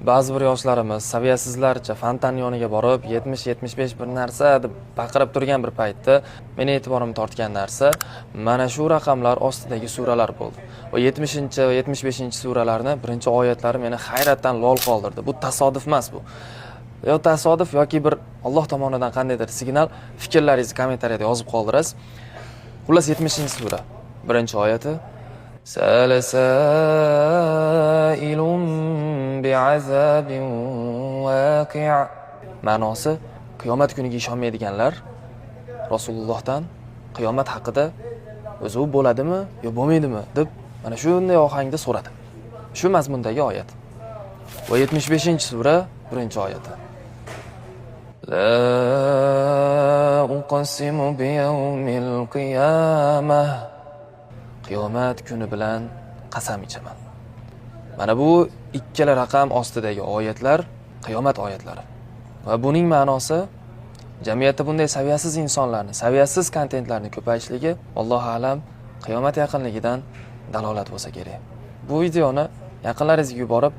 Ba'zi bir yoshlarimiz saviyasizlarcha fontan yoniga borib 70-75 bir narsa deb baqirib turgan bir paytda meni e'tiborimni tortgan narsa mana shu raqamlar ostidagi suralar bo'ldi. Va 70 va 75 suralarni birinchi oyatlari meni hayratdan lol qoldirdi. Bu tasodif emas bu. Yo tasodif yoki bir Alloh tomonidan qandaydir signal. Fikrlaringizni kommentariyada yozib qoldirasiz. Xullas, 70-sura birinchi oyati: سأل سائل بعذاب واقع. Ma'nosi, qiyomat kuniga ishonmaydiganlar Rasulullohdan qiyomat haqida o'zi u bo'ladimi yo bo'lmaydimi deb mana shunday ohangda so'radi. Shu mazmundagi oyat. Va 75-sura birinchi oyati: لا أقسم بيوم القيامة. Qiyomat kuni bilan qasam ichaman. Mana bu ikkala raqam ostidagi oyatlar qiyomat oyatlari. Va buning ma'nosi, jamiyatda bunday saviyasiz insonlarni, saviyasiz kontentlarni ko'payishligi, allohu alam, qiyomat yaqinligidan dalolat bo'lsa kerak. Bu videoni yaqinlaringizga yuborib